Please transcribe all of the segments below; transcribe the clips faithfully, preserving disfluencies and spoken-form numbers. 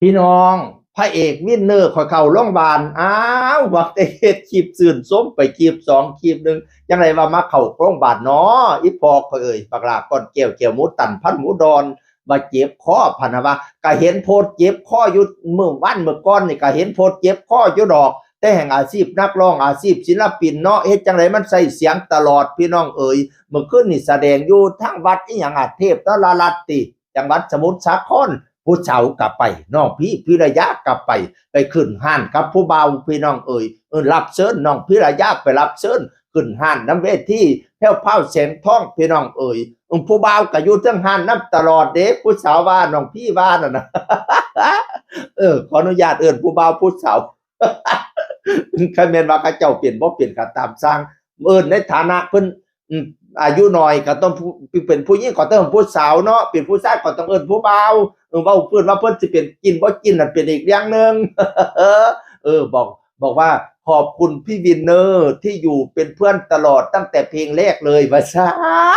พี่น้อง พระเอกวินเนอร์ข้อยเข้าโรงพยาบาล อ้าว หวังแต่เฮ็ดคลิปชื่นชมไปคลิปสองคลิปหนึ่ง จั่งใดว่ามาเข้าโรงพยาบาลเนาะ อีพ่อข้อยเอ้ย บักหล่าก้อนแก้ว แก้วหมูตัน พันหมูดอน ว่าเจ็บคอ พะนะว่า ก็เห็นโพสต์เจ็บคออยู่ มื้อวานมื้อก่อนนี่ก็เห็นโพสต์เจ็บคออยู่ดอก แต่แฮ่งอาชีพนักร้อง อาชีพศิลปินเนาะ เฮ็ดจั่งใดมันใช้เสียงตลอด พี่น้องเอ้ย มื้อคืนนี่แสดงอยู่ทางวัดอิหยังอะ เทพนรรัตน์ติ จังหวัดสมุทรสาคร ผู้สาวก็ไป น้องพี้พิรยาก็ไป ไปขึ้นฮ้านกับผู้บ่าว พี่น้องเอ้ย เออ รับเชิญ น้องพิรยาไปรับเชิญ ขึ้นฮ้านนำเวที แพรวพราวแสงทอง พี่น้องเอ้ย เออ ผู้บ่าวก็อยู่เทิงฮ้านนำตลอดเด้ ผู้สาวว่า น้องพี้ว่านั่นน่ะ เออ ขออนุญาตเอิ้นผู้บ่าวผู้สาว คันแม่นว่าเขาเจ้าเป็นบ่เป็นก็ตามซ่าง เอิ้นในฐานะเพิ่น อืม อายุน้อยก็ต้องผู้ เป็นผู้หญิงก็ต้องผู้สาวเนาะ เป็นผู้ชายก็ต้องเอิ้นผู้บ่าว เออ เว้าเพิ่นว่าเพิ่นสิเป็นกินบ่กินนั่นเป็นอีกเรื่องหนึ่ง เออ บอก บอกว่าขอบคุณพี่วินเนอร์ที่อยู่เป็นเพื่อนตลอดตั้งแต่เพลงแรกเลย ว่าซั่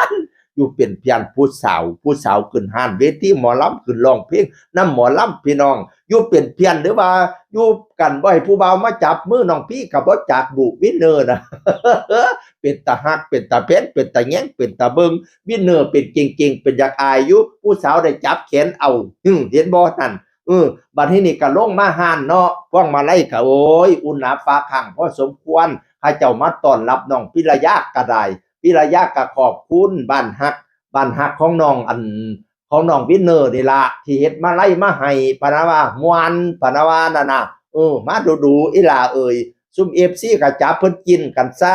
น อยู่เป็นเพื่อนผู้สาว ผู้สาวขึ้นฮ้านเวทีหมอลำ ขึ้นร้องเพลงนำหมอลำ พี่น้อง อยู่เป็นเพื่อนหรือว่าอยู่กันบ่ให้ผู้บ่าวมาจับมือ น้องพี้ก็บ่จักบุ วินเนอร์นะ เป็นตาฮัก เป็นตาแพง เป็นตาแยง เป็นตาเบิ่ง วินเนอร์เป็นเก่งๆ เป็นอยากอายอยู่ ผู้สาวได้จับแขนเอา อืม เห็นบ่นั่น เออ บัดนี้นี่ก็ลงมาฮ้านเนาะ พวงมาลัยก็ โอ้ย อุ่นหนาฟ้าข้างพอสมควร เขาเจ้ามาต้อนรับน้องพิรยาก็ได้ พิรยาก็ขอบคุณบ้านฮัก บ้านฮักของน้อง อัน ของน้องวินเนอร์นี่ล่ะ ที่เฮ็ดมาลัยมาให้ พะนะว่าม่วน พะนะว่านั่นน่ะ เออ มาดูๆ อีหล่าเอ้ย ซุม เอฟซี ก็จับเพิ่นกินกันซะ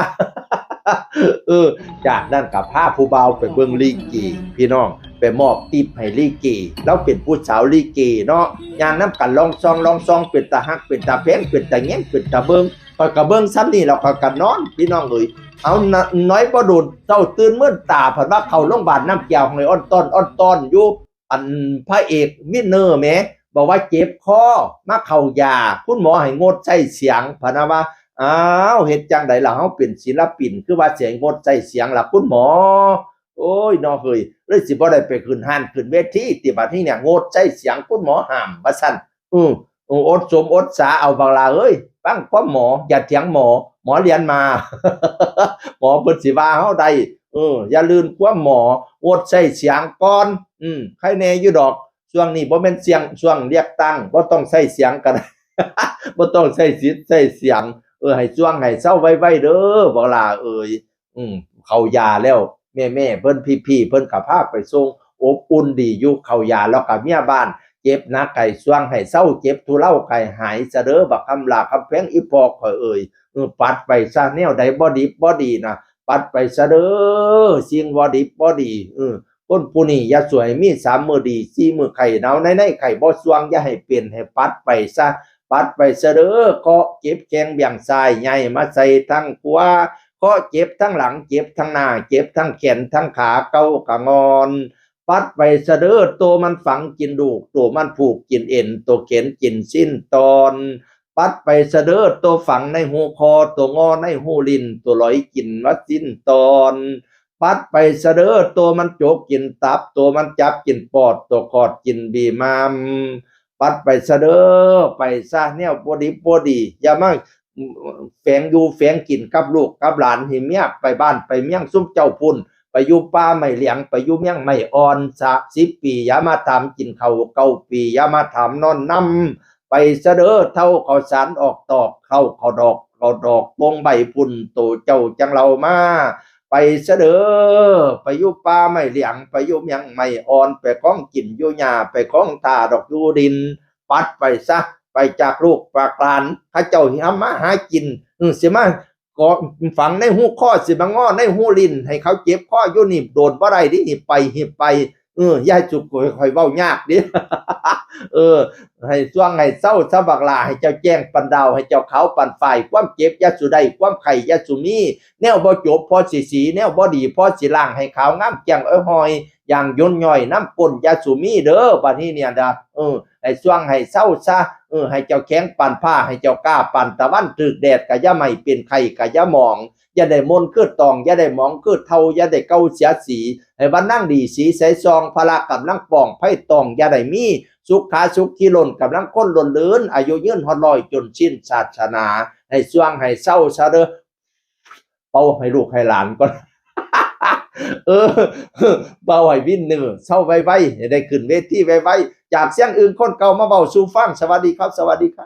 เออ จากนั้นก็พาผู้บ่าวไปเบิ่งลิเก พี่น้อง ไปมอบทิปให้ลิเก ลาวเป็นผู้สาวลิเกเนาะ ย่างนำกันลองซองลองซอง เป็นตาฮัก เป็นตาแพง เป็นตาแยง เป็นตาเบิ่ง ข้อยก็เบิ่งส่ำนี้แล้วข้อยก็นอน พี่น้องเอ้ย เอา น- น้อยบ่โดนเช้าตื่นมื่นตา เพิ่นว่าเข้าโรงพยาบาลน้ำแก้ว ห้อยอ่อนต้อนอ่อนต้อนอยู่ อันพระเอกวินเนอร์แหม บอกว่าเจ็บคอ มาเข้ายา คุณหมอให้งดใช้เสียง พะนะว่า อ้าว เฮ็ดจั่งใดล่ะ เฮาเป็นศิลปิน คือว่าสิให้งดใช้เสียงล่ะคุณหมอ โอ้ย เนาะเฮ้ย เลยสิบ่ได้ไปขึ้นฮ้านขึ้นเวทีติ บัดนี้เนี่ย งดใช้เสียง คุณหมอห้าม ว่าซั่น อือ โอ้ อดสมอดสาเอาบักหล่าเอ้ย ฟังความหมอ อย่าเถียงหมอ หมอเรียนมา หมอเพิ่นสิว่าเฮาได้ เออ อย่าลืมความหมอ งดใช้เสียงก่อน อืม ใครแน่อยู่ดอก ช่วงนี้บ่แม่นเสียง ช่วงเลือกตั้ง บ่ต้องใช้เสียงก็ได้ บ่ต้องใช้สิทธิ์ใช้เสียง เออ ให้ช่วงให้เซาไวๆ เด้อ บักหล่าเอ้ย อืม เข้ายาแล้ว แม่ๆ เพิ่น พี่ๆ เพิ่นก็พาไปส่ง อบอุ่นดีอยู่ เข้ายาแล้วก็เมียบ้าน เจ็บหนักให้ช่วงให้เซา เจ็บทุเลาให้หายซะเด้อ บักคำหลาคำแพง อีพ่อข้อยเอ้ย เออ ปัดไปซะ แนวใดบ่ดิบบ่ดีนะ ปัดไปซะเด้อ สิ่งบ่ดิบบ่ดี เออ คนผู้นี้อย่าสู่ให้มีสามมื้อดี สี่มื้อไข้หนาว ในๆ ไข้บ่ส่วง อย่าให้เป็น ให้ปัดไปซะ ปัดไปซะเด้อ เคราะห์เจ็บแข้งเบี่ยงซ้าย ย้ายมาใส่ทางขวา เคราะห์เจ็บทั้งหลัง เจ็บทั้งหน้า เจ็บทั้งแขนทั้งขา เกากะงอน ปัดไปซะเด้อ โตมันฝังกินดูก โตมันผูกกินเอ็น โตเข็นกินสิ้นตอน ปัดไปซะเด้อ โตฝังในหูคอ โตงอในหูลิ้น โตลอยกินว่าสิ้นตอน ปัดไปซะเด้อ โตมันจกกินตับ โตมันจับกินปอด โตคอดกินบีมาม ปัดไปซะเด้อ ไปซะ แนวบ่ดิบบ่ดี อย่ามาแฝงอยู่แฝงกินกับลูกกับหลาน ให้เมียไปบ้านไปเมียงซุมเจ้าพุ้น ไปอยู่ป่าไม้เหลียง ไปอยู่เมียงไม้อ่อน ซะ สิบปี อย่ามาถามกินข้าว เก้าปี อย่ามาถามนอนนำ ไปซะเด้อ เฒ่าข้าวสารออกตอก เฒ่าข้าวดอก ข้าวดอกปงใบพุ้น โตเจ้าจั่งเล่ามา ไปซะเด้อ ไปอยู่ป่าไม้เหลียง ไปอยู่เมียงไม้อ่อน ไปของกินอยู่หญ้า ไปของท่าดอกอยู่ดิน ปัดไปซะ ไปจากลูกจากหลาน เขาเจ้าสิทำมาหากิน อือ สิมาเกาะฝังในหูคอ สิมางอในหูลิ้น ให้เขาเจ็บคออยู่นี่ โดนบ่ได้เด้ หิบไป หิบไป เออ อย่าให้สุก ข้อยเว้ายากเด้ เออ ให้ส่วงให้เซาซะบักหล่า ให้เจ้าแจ้งปานดาว ให้เจ้าขาวปานฝ้าย ความเจ็บอย่าสู่ได้ ความไข้อย่าสู่มี แนวบ่จบพอสิสี แนวบ่ดีพอสิล้าง ให้ขาวงามแจ่มเอ้อยหอย อย่างย่นย่อยน้ำก้นอย่าสู่มีเด้อ บัดนี้เนี่ยนะ เออ ให้ส่วงให้เซาซะ อ ให้เจ้าแข็งปานฟ้า ให้เจ้ากล้าปานตะวัน ถืกแดดก็อย่าไหม้ เป็นไข้ก็อย่าหมอง อย่าได้มนคือตอง อย่าได้หมองคือเฒ่า อย่าได้เก่าเสียสี ให้วันนั่งดีสีใสซอง พละกำลังป้องภัยตอง อย่าได้มี สุขาสุขีล้นกำลังคนล้นเลิน อายุยืนฮอดร้อยจนสิ้นศาสนา ให้สว่างให้เศร้าซะเด้อ เป่าให้ลูกให้หลานก่อน เออ เป่าให้วินเนอร์เศร้าไวๆ ให้ได้ขึ้นเวทีไวๆ จากเสียงอื่นคนเก่ามาเว้าสู่ฟัง สวัสดีครับ สวัสดีครับ